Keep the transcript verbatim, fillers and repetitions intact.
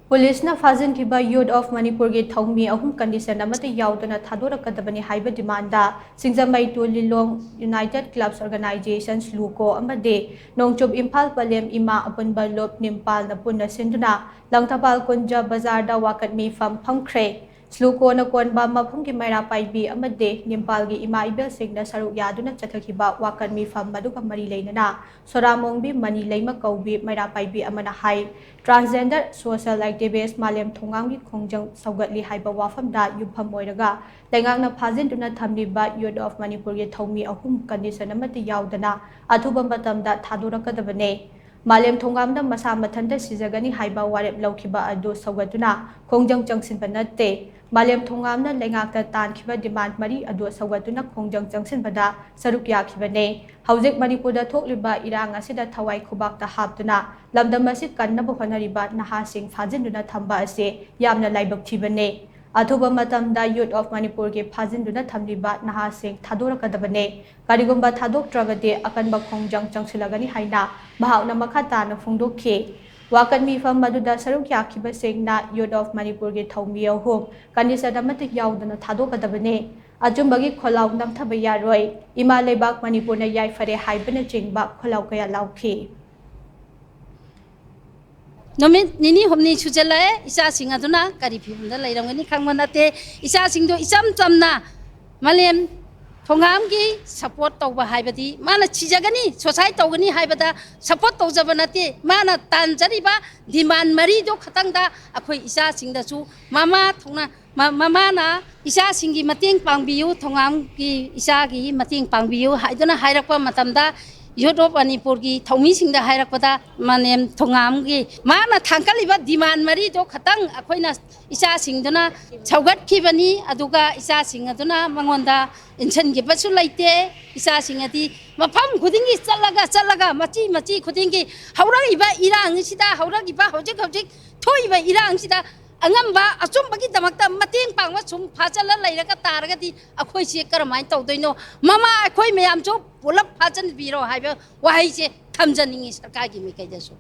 ꯄꯨꯂꯤꯁꯅ ꯐꯥꯖꯤꯟꯈꯤꯕ ꯌꯨꯠ ꯑꯣꯐ ꯃꯅꯤꯄꯨꯔꯒꯤ ꯊꯧꯃꯤ ꯑꯍꯨꯝ ꯀꯟꯗꯤꯁꯟ ꯑꯃꯠꯇ ꯌꯥꯎꯗꯅ ꯊꯥꯗꯣꯔꯛꯀꯗꯕꯅꯤ ꯍꯥꯏꯕ ꯗꯤꯃꯥꯟꯗ ꯁꯤꯡꯖꯃꯩ ꯇꯨ ꯂꯤꯂꯣꯡ ꯌꯨꯅꯥꯏꯇꯦꯗ ꯀ꯭ꯂꯕꯁ ꯑꯣꯔꯒꯅꯥꯏꯖꯦꯁꯟ, ꯁ꯭ꯂꯨꯀꯣ, ꯑꯃꯗꯤ ꯅꯣꯡꯆꯨꯞ ꯏꯝꯐꯥꯜ ꯄꯂꯦꯝ ꯏꯃꯥ ꯑꯄꯨꯟꯕ ꯂꯨꯞ ꯅꯤꯝꯄꯥꯜꯅ ꯄꯨꯟꯅ ꯁꯤꯟꯗꯨꯅ ꯂꯪꯊꯕꯥꯜ ꯀꯨꯟꯖ ꯕꯖꯥꯔꯗ ꯋꯥꯀꯠ ꯃꯤꯐꯝ ꯐꯝꯈ꯭ꯔꯦ꯫ ꯁ꯭ꯂꯨꯀꯣꯅ ꯀꯣꯟꯕ ꯃꯐꯝꯒꯤ ꯃꯩꯔꯥ ꯄꯥꯏꯕꯤ ꯑꯃꯗꯤ ꯅꯤꯝꯄꯥꯜꯒꯤ ꯏꯃꯥ ꯏꯕꯦꯜꯁꯤꯡꯅ ꯁꯔꯨꯛ ꯌꯥꯗꯨꯅ ꯆꯠꯊꯈꯤꯕ ꯋꯥꯀꯠ ꯃꯤꯐꯝ ꯑꯗꯨꯒ ꯃꯔꯤ ꯂꯩꯅꯅ ꯁꯣꯔꯥꯃꯣꯡꯕꯤ ꯃꯅꯤ ꯂꯩꯃ ꯀꯧꯕꯤ ꯃꯩꯔꯥ ꯄꯥꯏꯕꯤ ꯑꯃꯅ ꯍꯥꯏ, transgender social activist ꯃꯥꯂꯦꯝ ꯊꯣꯉꯥꯝꯒꯤ ꯈꯣꯡꯖꯪ ꯁꯧꯒꯠꯂꯤ ꯍꯥꯏꯕ ꯋꯥꯐꯝꯗ ꯌꯨꯝꯐꯝ ꯑꯣꯏꯔꯒ ꯂꯩꯉꯥꯛꯅ ꯐꯥꯖꯤꯟꯗꯨꯅ ꯊꯝꯂꯤꯕ ꯌꯨꯠ ꯑꯣꯐ ꯃꯅꯤꯄꯨꯔꯒꯤ ꯊꯧꯃꯤ ꯑꯍꯨꯝ ꯀꯟꯗꯤꯁꯟ ꯑꯃꯠꯇ ꯌꯥꯎꯗꯅ ꯑꯊꯨꯕ ꯃꯇꯝꯗ ꯊꯥꯗꯣꯔꯛꯀꯗꯕꯅꯦ꯫ ꯃꯥꯂꯦꯝ ꯊꯣꯉꯥꯝꯅ ꯃꯁꯥ ꯃꯊꯟꯇ ꯁꯤꯖꯒꯅꯤ ꯍꯥꯏꯕ ꯋꯥꯔꯦꯞ ꯂꯧꯈꯤꯕ ꯑꯗꯨ ꯁꯧꯒꯠꯇꯨꯅ ꯈꯣꯡꯖꯪ ꯆꯪꯁꯤꯟꯕ ꯅꯠꯇꯦ꯫ ꯃꯥꯂꯦꯝ ꯊꯣꯉꯥꯝꯅ ꯂꯩꯉꯥꯛꯇ ꯇꯥꯟꯈꯤꯕ ꯗꯤꯃꯥꯟ ꯃꯔꯤ ꯑꯗꯨ ꯁꯧꯒꯠꯇꯨꯅ ꯈꯣꯡꯖꯪ ꯆꯪꯁꯤꯟꯕꯗ ꯁꯔꯨꯛ ꯌꯥꯈꯤꯕꯅꯦ꯫ ꯍꯧꯖꯤꯛ ꯃꯅꯤꯄꯨꯔꯗ ꯊꯣꯛꯂꯤꯕ ꯏꯔꯥꯡ ꯑꯁꯤꯗ ꯊꯋꯥꯏ ꯈꯨꯕꯥꯛꯇ ꯍꯥꯞꯇꯨꯅ ꯂꯝꯗꯝ ꯑꯁꯤ ꯀꯟꯅꯕ ꯍꯣꯠꯅꯔꯤꯕ ꯅꯍꯥꯁꯤꯡ ꯐꯥꯖꯤꯟꯗꯨꯅ ꯊꯝꯕ ꯑꯁꯤ ꯌꯥꯝꯅ ꯂꯥꯏꯕꯛ ꯊꯤꯕꯅꯦ꯫ ꯑꯊꯨꯕ ꯃꯇꯝꯗ ꯌꯨꯠ ꯑꯣꯐ ꯃꯅꯤꯄꯨꯔꯒꯤ ꯐꯥꯖꯤꯟꯗꯨꯅ ꯊꯝꯂꯤꯕ ꯅꯍꯥꯁꯤꯡ ꯊꯥꯗꯣꯔꯛꯀꯗꯕꯅꯦ꯫ ꯀꯔꯤꯒꯨꯝꯕ ꯊꯥꯗꯣꯛꯇ꯭ꯔꯕꯗꯤ ꯑꯀꯟꯕ ꯈꯣꯡꯖꯪ ꯆꯪꯁꯤꯜꯂꯒꯅꯤ ꯍꯥꯏꯅ ꯃꯍꯥꯛꯅ ꯃꯈꯥ ꯇꯥꯅ ꯐꯣꯡꯗꯣꯛꯈꯤ꯫ ꯋꯥꯀꯠ ꯃꯤꯐꯝ ꯑꯗꯨꯗ ꯁꯔꯨꯛ ꯌꯥꯈꯤꯕꯁꯤꯡꯅ ꯌꯨꯠ ꯑꯣꯐ ꯃꯅꯤꯄꯨꯔꯒꯤ ꯊꯧꯃꯤ ꯑꯍꯨꯝ ꯀꯟꯗꯤꯁꯟ ꯑꯃꯠꯇ ꯌꯥꯎꯗꯅ ꯊꯥꯗꯣꯛꯀꯗꯕꯅꯤ꯫ ꯑꯆꯨꯝꯕꯒꯤ ꯈꯣꯜꯂꯥꯎ ꯅꯝꯊꯕ ꯌꯥꯔꯣꯏ꯫ ꯏꯃꯥ ꯂꯩꯕꯥꯛ ꯃꯅꯤꯄꯨꯔꯅ ꯌꯥꯏꯐꯔꯦ ꯍꯥꯏꯕꯅꯆꯤꯡꯕ ꯈꯣꯜꯂꯥꯎ ꯀꯌꯥ ꯂꯥꯎꯈꯤ꯫ ꯅꯨꯃꯤꯠ ꯅꯤꯅꯤ ꯍꯨꯝꯅꯤ ꯁꯨꯖꯜꯂꯛꯑꯦ, ꯏꯆꯥꯁꯤꯡ ꯑꯗꯨꯅ ꯀꯔꯤ ꯐꯤꯕꯝꯗ ꯂꯩꯔꯝꯒꯅꯤ ꯈꯪꯕ ꯅꯠꯇꯦ꯫ ꯏꯆꯥꯁꯤꯡꯗꯣ ꯏꯆꯝ ꯆꯝꯅ ꯃꯥꯂꯦꯝ ꯊꯣꯉꯥꯝꯒꯤ ꯁꯄꯣꯔꯠ ꯇꯧꯕ ꯍꯥꯏꯕꯗꯤ ꯃꯥꯅ ꯁꯤꯖꯒꯅꯤ, ꯁꯨꯁꯥꯏꯠ ꯇꯧꯒꯅꯤ ꯍꯥꯏꯕꯗ ꯁꯄꯣꯔꯠ ꯇꯧꯖꯕ ꯅꯠꯇꯦ꯫ ꯃꯥꯅ ꯇꯥꯟꯖꯔꯤꯕ ꯗꯤꯃꯥꯟ ꯃꯔꯤꯗꯣ ꯈꯛꯇꯪꯗ ꯑꯩꯈꯣꯏ ꯏꯆꯥꯁꯤꯡꯗꯁꯨ ꯃꯃꯥ ꯊꯧꯅꯥ, ꯃ-, ꯃꯃꯥꯅ ꯏꯆꯥꯁꯤꯡꯒꯤ ꯃꯇꯦꯡ ꯄꯥꯡꯕꯤꯌꯨ, ꯊꯣꯉꯥꯝꯒꯤ ꯏꯆꯥꯒꯤ ꯃꯇꯦꯡ ꯄꯥꯡꯕꯤꯌꯨ ꯍꯥꯏꯗꯨꯅ ꯍꯥꯏꯔꯛꯄ ꯃꯇꯝꯗ, ꯌꯨꯠ ꯑꯣꯐ ꯃꯅꯤꯄꯨꯔꯒꯤ ꯊꯧꯃꯤꯁꯤꯡꯗ ꯍꯥꯏꯔꯛꯄꯗ, ꯃꯥꯂꯦꯝ ꯊꯣꯉꯥꯝꯒꯤ ꯃꯥꯅ ꯊꯥꯡꯒꯠꯂꯤꯕ ꯗꯤꯃꯥꯟ ꯃꯔꯤꯗꯣ ꯈꯛꯇꯪ ꯑꯩꯈꯣꯏꯅ ꯏꯆꯥꯁꯤꯡꯗꯨꯅ ꯁꯧꯒꯠꯈꯤꯕꯅꯤ꯫ ꯑꯗꯨꯒ ꯏꯆꯥꯁꯤꯡ ꯑꯗꯨꯅ ꯃꯉꯣꯟꯗ ꯏꯟꯁꯤꯟꯈꯤꯕꯁꯨ ꯂꯩꯇꯦ꯫ ꯏꯆꯥꯁꯤꯡ ꯑꯗꯤ ꯃꯐꯝ ꯈꯨꯗꯤꯡꯒꯤ ꯆꯠꯂꯒ, ꯆꯠꯂꯒ, ꯃꯆꯤ, ꯃꯆꯤ ꯈꯨꯗꯤꯡꯒꯤ ꯍꯧꯔꯛꯏꯕ ꯏꯔꯥꯡꯁꯤꯗ, ꯍꯧꯔꯛꯏꯕ ꯍꯧꯖꯤꯛ ꯍꯧꯖꯤꯛ ꯊꯣꯛꯏꯕ ꯏꯔꯥꯡꯁꯤꯗ ꯑꯉꯝꯕ ꯑꯆꯨꯝꯕꯒꯤꯗꯃꯛꯇ ꯃꯇꯦꯡ ꯄꯥꯡꯕ ꯁꯨꯝ ꯐꯥꯖꯜꯂ ꯂꯩꯔꯒ ꯇꯥꯔꯒꯗꯤ ꯑꯩꯈꯣꯏꯁꯦ ꯀꯔꯝꯍꯥꯏꯅ ꯇꯧꯗꯣꯏꯅꯣ? ꯃꯃꯥ ꯑꯩꯈꯣꯏ ꯃꯌꯥꯝꯁꯨ ꯄꯨꯂꯞ ꯐꯥꯖꯟꯕꯤꯔꯣ ꯍꯥꯏꯕ ꯋꯥꯍꯩꯁꯦ ꯊꯝꯖꯅꯤꯡꯉꯤ ꯁꯔꯀꯥꯔꯒꯤ ꯃꯥꯏꯀꯩꯗꯁꯨ꯫